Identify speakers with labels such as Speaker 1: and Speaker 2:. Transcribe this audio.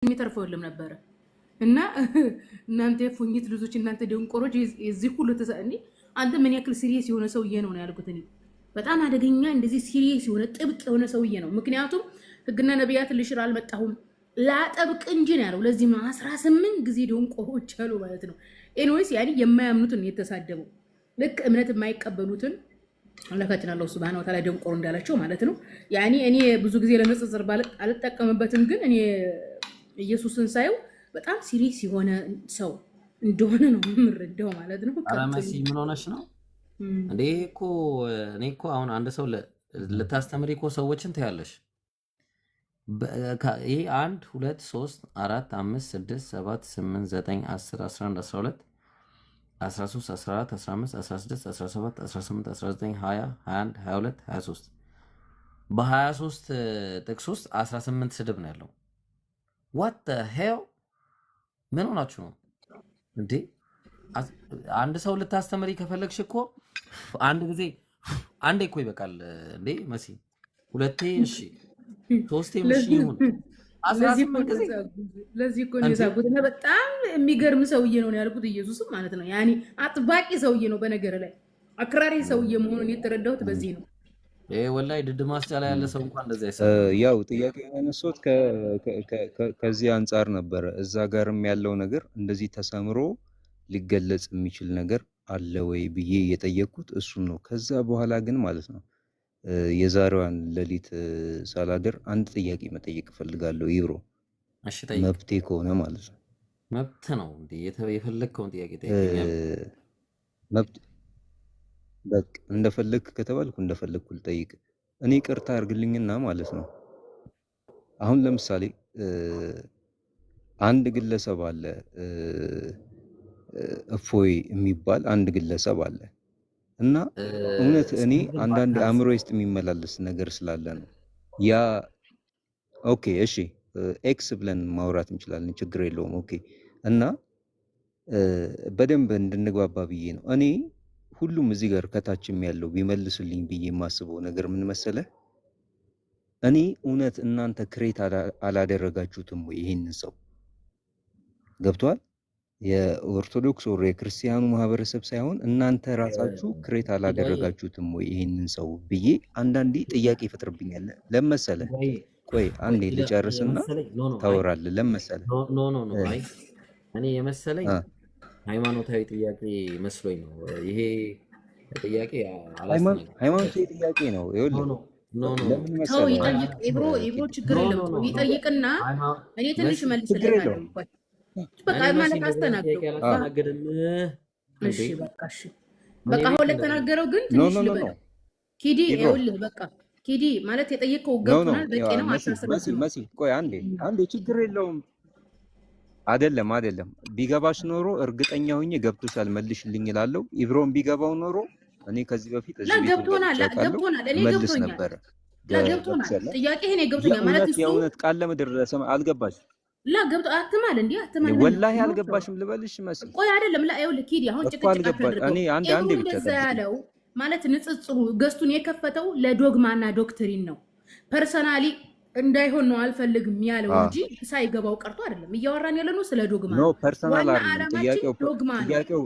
Speaker 1: የሚተርፈው የለም ነበረ። እና እናንተ የፉኝት ልጆች፣ እናንተ ደንቆሮች፣ የዚህ ሁሉ አንተ ምን ያክል serious የሆነ ሰውዬ ነው ነው ያልኩት። እኔ በጣም አደገኛ እንደዚህ serious የሆነ ጥብቅ የሆነ ሰውዬ ነው። ምክንያቱም ህግና ነቢያትን ልሽር አልመጣሁም ላጠብቅ እንጂ ነው ያለው። ለዚህ ነው 18 ጊዜ ደንቆሮች አሉ ማለት ነው። Anyways ያኔ የማያምኑትን የተሳደበው ልክ እምነት የማይቀበሉትን አምላካችን አላሁ ሱብሃነሁ ወተዓላ ደንቆሮ እንዳላቸው ማለት ነው። ያኔ እኔ ብዙ ጊዜ ለንጽጽር አልጠቀምበትም፣ ግን እኔ ኢየሱስን ሳየው በጣም serious የሆነ ሰው እንደሆነ ነው የምረዳው ማለት ነው።
Speaker 2: ኧረ መሲ ምን ሆነሽ ነው እንዴ? እኮ እኔ እኮ አሁን አንድ ሰው ልታስተምሪ እኮ ሰዎችን ታያለሽ። ይሄ 1፣ 2፣ 3፣ 4፣ 5፣ 6፣ 7፣ 8፣ 9፣ 10፣ 11፣ 12፣ 13፣ 14፣ 15፣ 16፣ 17፣ 18፣ 19፣ 20፣ 21፣ 22፣ 23፣ በ23 ጥቅስ ውስጥ 18 ስድብ ነው ያለው። What the hell? ምን ሆናችሁ ነው እንዴ? አንድ ሰው ልታስተምሪ ከፈለግሽ እኮ አንድ ጊዜ አንዴ እኮ ይበቃል እንዴ መሲ፣ ሁለቴ እሺ፣ ሶስቴም እሺ ይሁን፣ 18 ጊዜ።
Speaker 1: ለዚህ እኮ ነው የሳቁት። እና በጣም የሚገርም ሰውዬ ነው ያልኩት ኢየሱስም ማለት ነው። ያኔ አጥባቂ ሰውዬ ነው፣ በነገር ላይ አክራሪ ሰውዬ መሆኑን የተረዳሁት በዚህ ነው።
Speaker 2: ይሄ ወላሂ ድድ ማስጫ ላይ ያለ ሰው እንኳን እንደዛ አይሰራም።
Speaker 3: ያው ጥያቄ ያነሱት ከዚህ አንጻር ነበረ። እዛ ጋርም ያለው ነገር እንደዚህ ተሰምሮ ሊገለጽ የሚችል ነገር አለ ወይ ብዬ የጠየቅኩት እሱን ነው። ከዛ በኋላ ግን ማለት ነው የዛሬዋን ሌሊት ሳላድር አንድ ጥያቄ መጠየቅ እፈልጋለሁ። ኢብሮ።
Speaker 2: እሺ ጠይቅ።
Speaker 3: መብቴ ከሆነ ማለት ነው።
Speaker 2: መብት ነው እንዴ? የፈለግከውን ጥያቄ ጠይቀኝ።
Speaker 3: መብት በቃ እንደፈለግክ ከተባልኩ እንደፈለግኩ ልጠይቅ። እኔ ይቅርታ አድርግልኝና ማለት ነው አሁን ለምሳሌ አንድ ግለሰብ አለ፣ እፎይ የሚባል አንድ ግለሰብ አለ እና እውነት እኔ
Speaker 2: ስምህን
Speaker 3: አንዳንድ
Speaker 2: ባታንሳ።
Speaker 3: አእምሮ ውስጥ የሚመላለስ ነገር ስላለ ነው። ያ okay እሺ X ብለን ማውራት እንችላለን፣ ችግር የለውም። Okay እና በደንብ እንድንግባባ ብዬ ነው። እኔ ሁሉም እዚህ ጋር ከታችም ያለው ቢመልስልኝ ብዬ የማስበው ነገር ምን መሰለህ? እኔ እውነት እናንተ create አላደረጋችሁትም ወይ ይሄንን ሰው? ገብቷል? የኦርቶዶክስ or የክርስቲያኑ ማህበረሰብ ሳይሆን እናንተ ራሳችሁ create
Speaker 2: ኪዳዬ
Speaker 3: አላደረጋችሁትም ወይ ይሄንን ሰው ብዬ አንዳንዴ ጥያቄ ይፈጥርብኛል። ለመሰለ
Speaker 2: ኪዳዬ
Speaker 3: ቆይ
Speaker 2: ቆይ
Speaker 3: አንዴ
Speaker 2: ኪዳ
Speaker 3: ልጨርስና
Speaker 2: የመሰለኝ no no አይ
Speaker 3: ታወራለህ። ለመሰለ
Speaker 2: No, no, no, no፣ አይ እኔ የመሰለኝ ሃይማኖታዊ ጥያቄ መስሎኝ ነው። ይሄ ጥያቄ አላስተናግድም።
Speaker 3: ሃይማኖታዊ ጥያቄ ነው።
Speaker 2: No
Speaker 3: ይኸውልህ
Speaker 2: No, no, no.
Speaker 3: ለምን
Speaker 1: ተው
Speaker 3: መሰለህ
Speaker 1: ይጠይቅ። ኢብሮ ኢብሮ ችግር
Speaker 2: No
Speaker 1: የለም።
Speaker 2: No
Speaker 1: ተው
Speaker 2: No, no።
Speaker 1: ይጠይቅና እኔ ትንሽ
Speaker 2: መሲ
Speaker 3: ችግር
Speaker 1: እመልስለታለሁ።
Speaker 3: የለውም።
Speaker 1: በቃ
Speaker 2: እኔ መሲ
Speaker 1: ማለት
Speaker 2: እንደዚህ አይነት
Speaker 1: አስተናግደው።
Speaker 2: ጥያቄ አላስተናግድም እንዴ።
Speaker 1: እሺ በቃ እሺ
Speaker 2: እኔ
Speaker 1: በቃ
Speaker 2: ቤት
Speaker 1: አሁን
Speaker 2: እንደዚህ
Speaker 1: ለተናገረው ግን
Speaker 3: No
Speaker 1: ትንሽ
Speaker 3: No, no, no.
Speaker 1: ልበለው። ኪዲ
Speaker 3: ኢብሮ
Speaker 1: ይኸውልህ በቃ ኪዲ ማለት የጠየቀው
Speaker 3: No, no.
Speaker 1: ገብቶናል። በቂ ነው።
Speaker 3: መሲ መሲ
Speaker 1: 18 ነው።
Speaker 3: መሲ ቆይ አንዴ አንዴ፣ ችግር የለውም። አይደለም አይደለም፣ ቢገባሽ ኖሮ እርግጠኛ ሆኜ ገብቶሻል መልሽልኝ እላለሁ። ኢብሮን ቢገባው ኖሮ እኔ ከዚህ በፊት
Speaker 1: ላ
Speaker 3: እዚህ ቤትም
Speaker 1: ገብቶናል፣
Speaker 3: ገብቼ
Speaker 1: ላ
Speaker 3: አውቃለሁ
Speaker 1: ገብቶናል፣ እኔ
Speaker 3: መልስ
Speaker 1: ገብቶኛል፣
Speaker 3: ነበረ።
Speaker 1: ላ ገብቶናል።
Speaker 3: ገብቶሻል?
Speaker 1: ጥያቄ እኔ ገብቶኛል ማለት
Speaker 3: የእውነት
Speaker 1: እሱ
Speaker 3: የእውነት ቃል ለምድር ለሰማይ አልገባሽ
Speaker 1: ላ ገብቶ አትማል እንዴ አትማል። ምን ነው
Speaker 3: ወላሂ አልገባሽም ልበልሽ መሲ
Speaker 1: ቆይ አይደለም ላ ይኸውልህ ኪዲ አሁን
Speaker 3: እኮ
Speaker 1: ጭቅጭቅ
Speaker 3: አልገባሽ።
Speaker 1: አታድርገው።
Speaker 3: እኔ አንዴ
Speaker 1: ኤብሮ
Speaker 3: አንዴ ብቻ
Speaker 1: እንደዛ
Speaker 3: ጠብቂኝ።
Speaker 1: ያለው ማለት ንጽጽሩ ገዝቱን የከፈተው ለዶግማና doctrine ነው። Personally እንዳይሆን ነው አልፈልግም ያለው እንጂ ሳይገባው ቀርቶ አይደለም። እያወራን ያለ ነው ስለ ዶግማ
Speaker 3: No
Speaker 1: ነው።
Speaker 3: Personal
Speaker 1: ዋና
Speaker 3: አይደለም
Speaker 1: ዓላማችን
Speaker 3: ጥያቄው
Speaker 1: ዶግማ ነው።
Speaker 3: ጥያቄው